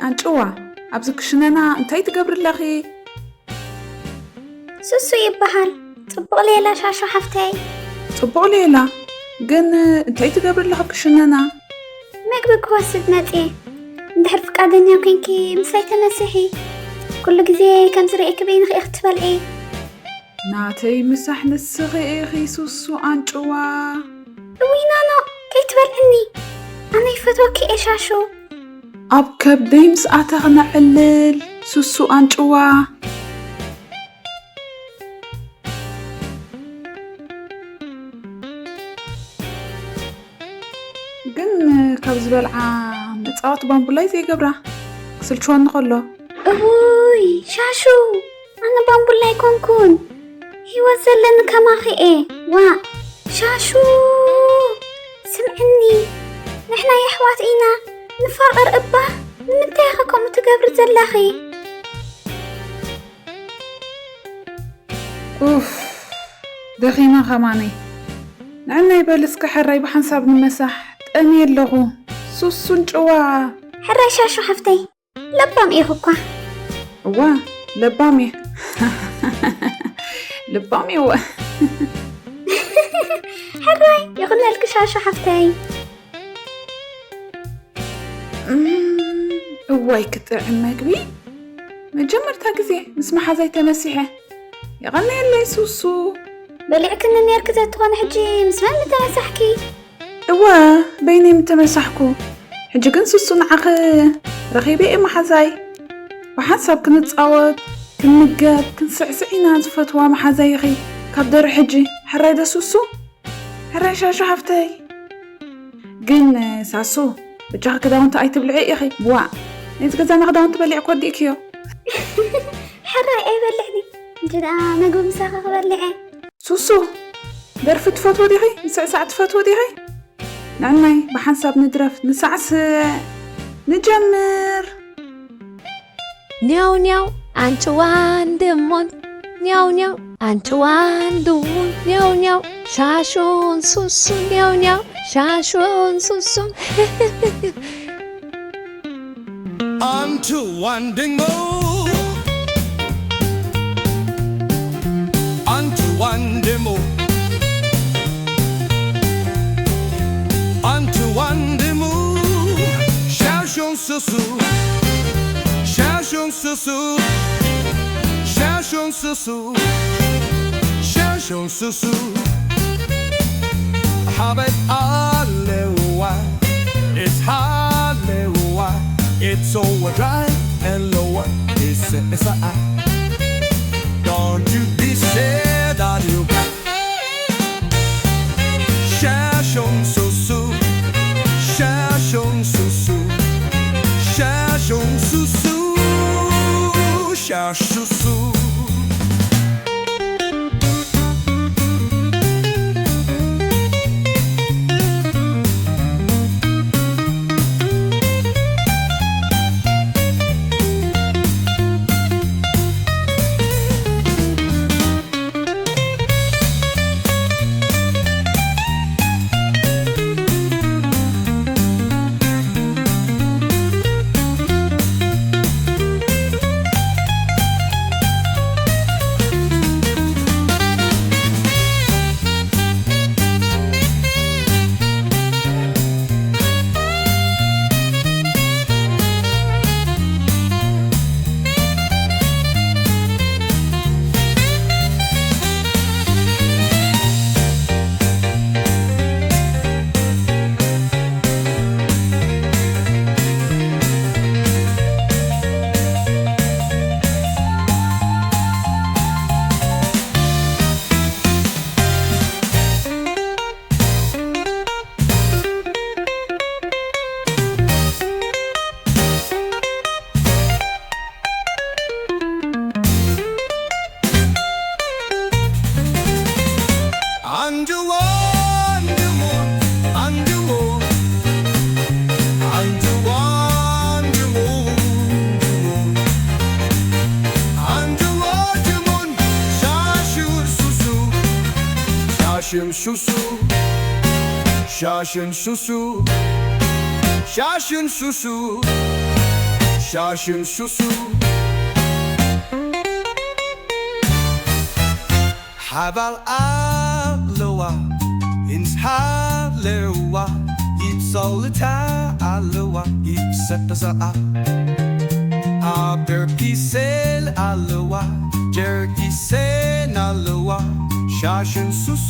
ኣንጭዋ፣ ኣብዚ ክሽነና እንታይ ትገብሪ ኣለኺ? ሱሱ ይበሃል። ጽቡቕ ሌላ ሻሹ ሓፍተይ። ጽቡቕ ሌላ፣ ግን እንታይ ትገብሪ ኣለኺ ኣብ ክሽነና? መግቢ ክወስድ መጽየ። እንድሕር ፍቃደኛ ኮንኪ ምሳይ ተመሲሒ። ኩሉ ግዜ ከም ዝርእየኪ በይንኺ ኢኺ ትበልዒ። ናተይ ምሳሕ ንስኺ ኢኺ ሱሱ ኣንጭዋ። እውይ ናኖ፣ ከይትበልዕኒ። ኣነ ይፈትወኪ እየ ሻሹ። ኣብ ከብደይ ምስ ኣተኺ ነዕልል ሱሱ ኣንጭዋ። ግን ካብ ዝበልዓ መጻወቲ ባምቡላይ ዘይገብራ ክስልችወኒ ከሎ። እውይ ሻሹ፣ ኣነ ባምቡላ ኣይኮንኩን። ህይወት ዘለኒ ከማኺ እየ። ዋእ ሻሹ፣ ስምዕኒ፣ ንሕና የሕዋት ኢና፣ ንፋቐር እባ። ንምንታይ ኢኺ ከምኡ ትገብሪ ዘለኺ? ኡፍ፣ ደኺመ ከማነይ። ንዕናይ በል እስከ ሕራይ ብሓንሳብ ንመሳሕ፣ ጠምየ ኣለኹ። ሱሱን ጭዋ። ሕራይ ሻሹ ሓፍተይ፣ ለባም ኢኹ እኳ። እዋ፣ ለባም እየ። ልባም እየ። ሕራይ ይኹነልኪ ሻሹ ሓፍተይ። እም፣ እዋይ ክጥዕም መግቢ። መጀመርታ ግዜ ምስ መሓዛይ ተመሲሐ። የቐንየለይ ሱሱ። በሊዕክኒ ኔርኪ ተትኾኒ ሕጂ ምስ መን ምተመሳሕኪ? እወ፣ በይነይ ምተመሳሕኩ። ሕጂ ግን ሱሱ ንዓኺ ረኺበ እየ መሓዛይ። ብሓንሳብ ክንጻወት፣ ክንምገብ፣ ክንስዕስዕ ኢና ዝፈትዋ መሓዛይ ኢኺ። ካብ ደሪ ሕጂ ሕራይ ዶ ሱሱ? ሕራይ ሻሹ ሓፍተይ። ግን ሳሱ፣ በጃኺ ክዳውንቲ ኣይትብልዒ ኢኺ። ዋእ፣ ናይዚ ገዛና ክዳውንቲ በሊዕኪ ወዲእክዮ። ሕራይ ኣይበልዕን። እንጂ ደኣ መግቢ ምሳኺ ክበልዕ እየ። ሱሱ፣ ደርፊ ትፈትዎ ዲኺ? ምስዕሳዕ ትፈትዎ ዲኺ? ንዕናይ ብሓንሳብ ንድረፍ፣ ንሳዕስዕ፣ ንጀምር። ኛው ኛው ኣንጭዋን ድሙን፣ ኛው ኛው ኣንጭዋን ድሙን፣ ኛው ኛው ሻሹን ሱሱን፣ ኛው ኛው ሻሹን ሱሱን። Antoine Dingo. Antoine Demo. Antoine Demo. Cherchons Sousou. Cherchons Sousou. Cherchons Sousou. Cherchons Sousou. Habet Alewa. It's Halewa. It's over dry and lower. It's a, it's a I. Don't you be sad that you got. Cherchons Sousou. Cherchons Sousou. Cherchons Sousou. Cherche Sousou. Shashin Susu. Shashin Susu. Shashin Susu. ሻሽን ሱሱ ሓባል ኣለዋ፣ ይንስሓለዋ፣ ይጸልታ ኣለዋ፣ ይሰጠሰኣ። ኣብ ደርኪ ሴል ኣለዋ፣ ጀርኪ ሴን ኣለዋ። ሻሽን ሱሱ፣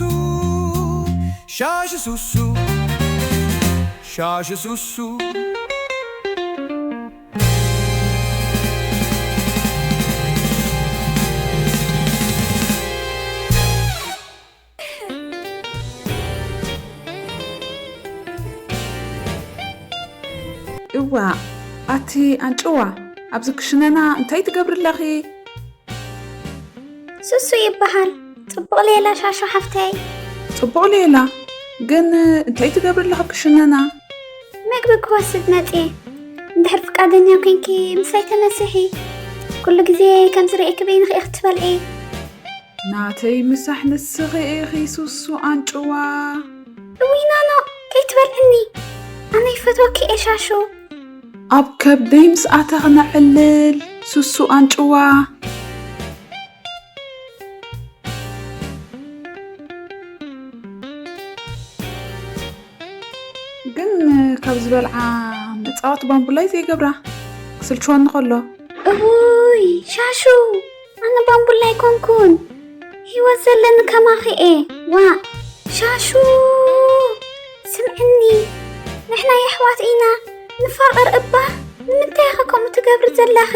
ሻሽ ሱሱ፣ ሻሽ ሱሱ። እዋ፣ ኣቲ ኣንጭዋ፣ ኣብዚ ክሽነና እንታይ ትገብሪ ኣለኺ? ሱሱ ይበሃል። ጽቡቕ ሌላ ሻሹ ሓፍተይ። ጽቡቕ ሌላ፣ ግን እንታይ ትገብሪ ኣለኺ ኣብ ክሽነና? መግቢ ክወስድ መጽየ። እንድሕር ፍቃደኛ ኮይንኪ ምሳይ ተመሲሒ። ኩሉ ግዜ ከም ዝርእየኪ በይንኺ ኢኺ ትበልዒ። ናተይ ምሳሕ ንስኺ ኢኺ ሱሱ ኣንጭዋ። እውይ ናኖ፣ ከይትበልዕኒ። ኣነ ይፈትወኪ እየ ሻሹ። ኣብ ከብደይ ምስ ኣተኺ ነዕልል ሱሱ ኣንጭዋ። ግን ካብ ዝበልዓ መጻወቲ ባምቡላይ ዘይገብራ ክስልችወኒ ከሎ። እውይ ሻሹ፣ ኣነ ባምቡላ ኣይኮንኩን፣ ህይወት ዘለኒ ከማኺ እየ። ዋእ ሻሹ፣ ስምዕኒ፣ ንሕና የሕዋት ኢና፣ ንፋቐር እባ። ንምንታይ ኢኺ ከምኡ ትገብሪ ዘለኺ?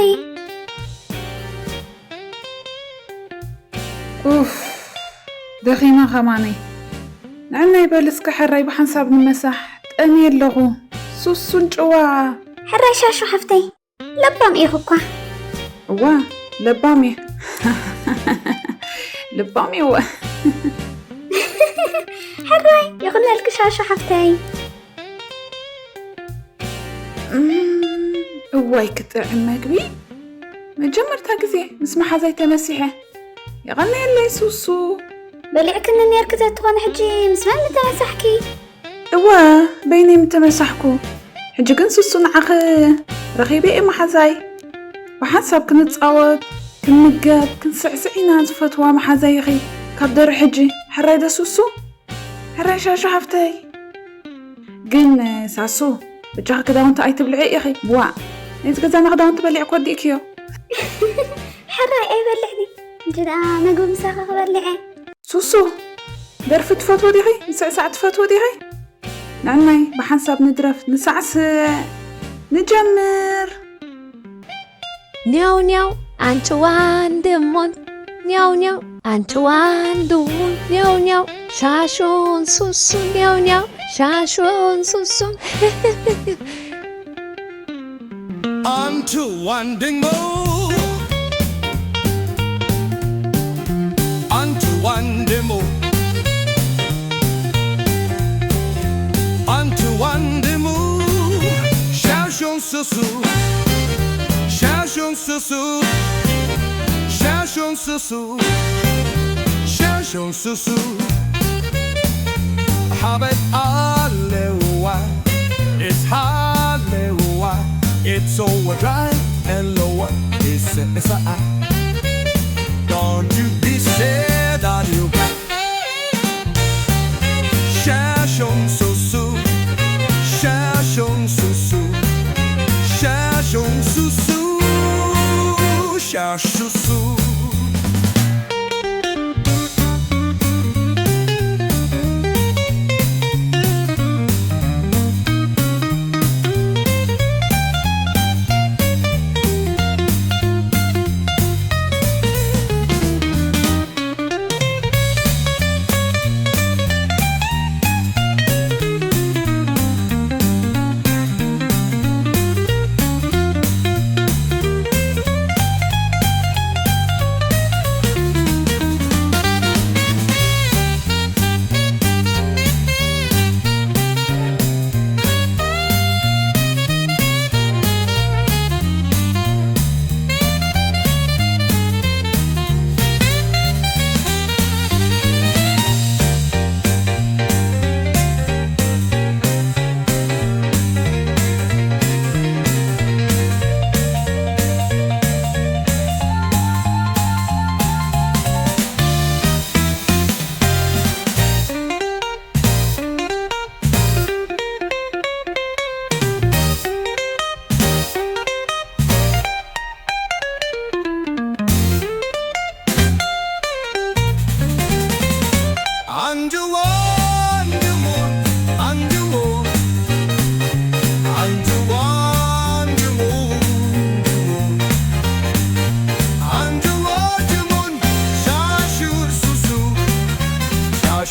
ኡፍ፣ ደኺመ ከማነይ። ንዕናይ በል እስከ ሕራይ ብሓንሳብ ንመሳሕ፣ ጠምየ ኣለኹ። ሱሱን ጭዋ። ሕራይ ሻሹ ሓፍተይ፣ ለባም ኢኹ እኳ። እዋ፣ ለባም እየ። ለባም እየ እወ። ሕራይ ይኹነልኪ ሻሹ ሓፍተይ። እም፣ እዋይ ክጥዕም መግቢ። መጀመርታ ግዜ ምስ መሓዛይ ተመሲሐ። የቐንየለይ ሱሱ። በሊዕክኒ ኔርኪ ተትኾኒ ሕጂ ምስ መን ምተመሳሕኪ? እወ፣ በይነይ ምተመሳሕኩ። ሕጂ ግን ሱሱ ንዓኺ ረኺበ እየ መሓዛይ። ብሓንሳብ ክንጻወት፣ ክንምገብ፣ ክንስዕስዕ ኢና ዝፈትዋ መሓዛይ ኢኺ። ካብ ደሪ ሕጂ፣ ሕራይ ዶ ሱሱ? ሕራይ ሻሹ ሓፍተይ። ግን ሳሱ፣ በጃኺ ክዳውንቲ ኣይትብልዒ ኢኺ። ዋእ፣ ናይዚ ገዛና ክዳውንቲ በሊዕኪ ወዲእክዮ። ሕራይ ኣይበልዕን እየ። እንጂ ደኣ መግቢ ምሳኺ ክበልዕ እየ። ሱሱ፣ ደርፊ ትፈትዎ ዲኺ? ምስዕሳዕ ትፈትዎ ዲኺ? ንዕናይ ብሓንሳብ ንድረፍ፣ ንሳዕስዕ፣ ንጀምር። ኛው ኛው ኣንጭዋን ድሙን፣ ኛው ኛው ኣንጭዋን ድሙን፣ ኛው ኛው ሻሹን ሱሱን፣ ኛው ኛው ሻሹን ሱሱን። Onto one ding mo. Onto one demo. Onto one demo. Shashon susu. Shashon susu. Shashon susu. Shashon susu. Habet alewa. It's halewa. It's over dry and lower. It's it's a don't you be sad on you. Shashon susu. Shashon susu. Shashon susu. Shash susu.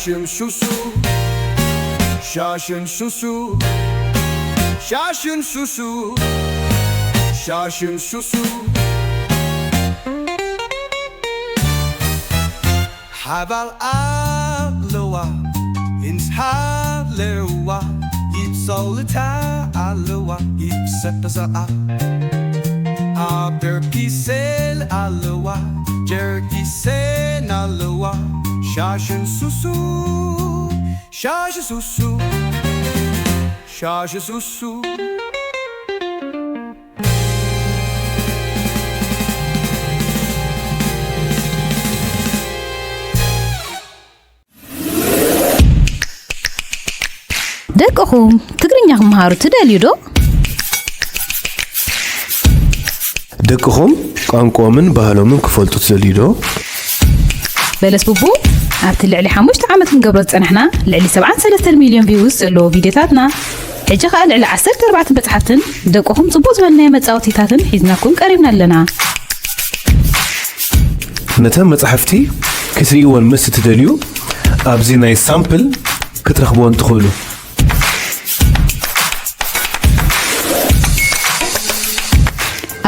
ሻሽን ሱሱ፣ ሻሽን ሱሱ፣ ሻሽን ሱሱ፣ ሻሽን ሱሱ። ሓባል ኣለዋ፣ ኢንስ ሃለዋ፣ ይጸውታ ኣለዋ፣ ይሰጠሰኣ። ኣብ ደርኪ ሴል ኣለዋ፣ ጀርኪ ሴን ኣለዋ፣ ሻሽን ሱሱ፣ ሻሽ ሱሱ፣ ሻሽ ሱሱ። ደቅኹም ትግርኛ ክመሃሩ ትደልዩ ዶ? ደቅኹም ቋንቋኦምን ባህሎምን ክፈልጡ ትደልዩ ዶ? በለስ ቡቡ ኣብቲ ልዕሊ ሓሙሽተ ዓመት ክንገብሮ ዝጸናሕና ልዕሊ ሰብዓን ሰለስተን ሚልዮን ቪውስ ዘለዎ ቪድዮታትና፣ ሕጂ ኸኣ ልዕሊ ዓሰርተ ኣርባዕተ መጽሓፍትን ደቅኹም ጽቡቕ ዝበልናዮ መጻወቲታትን ሒዝናኩም ቀሪብና ኣለና። ነተን መጻሕፍቲ ክትርእይወን ምስ እትደልዩ፣ ኣብዚ ናይ ሳምፕል ክትረኽብወን ትኽእሉ።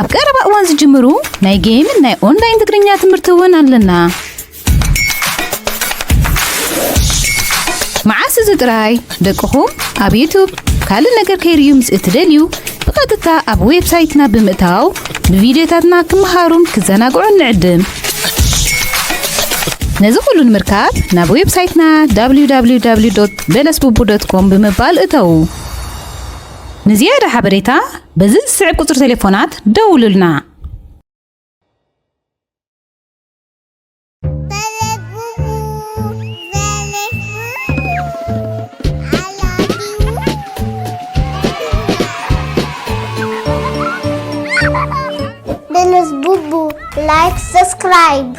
ኣብ ቀረባ እዋን ዝጅምሩ ናይ ጌምን ናይ ኦንላይን ትግርኛ ትምህርቲ እውን ኣለና። መዓስ እዚ ጥራይ? ደቅኹም ኣብ ዩቱብ ካልእ ነገር ከይርእዩ ምስ እትደልዩ፣ ብቐጥታ ኣብ ዌብሳይትና ብምእታው ብቪድዮታትና ክመሃሩን ክዘናግዑን ንዕድም። ነዚ ኩሉ ንምርካብ ናብ ዌብሳይትና www.belesbubu.com ብምባል እተዉ። ንዝያዳ ሓበሬታ በዚ ዝስዕብ ቁጽሪ ቴሌፎናት ደውሉልና። Belesbubu, like, subscribe.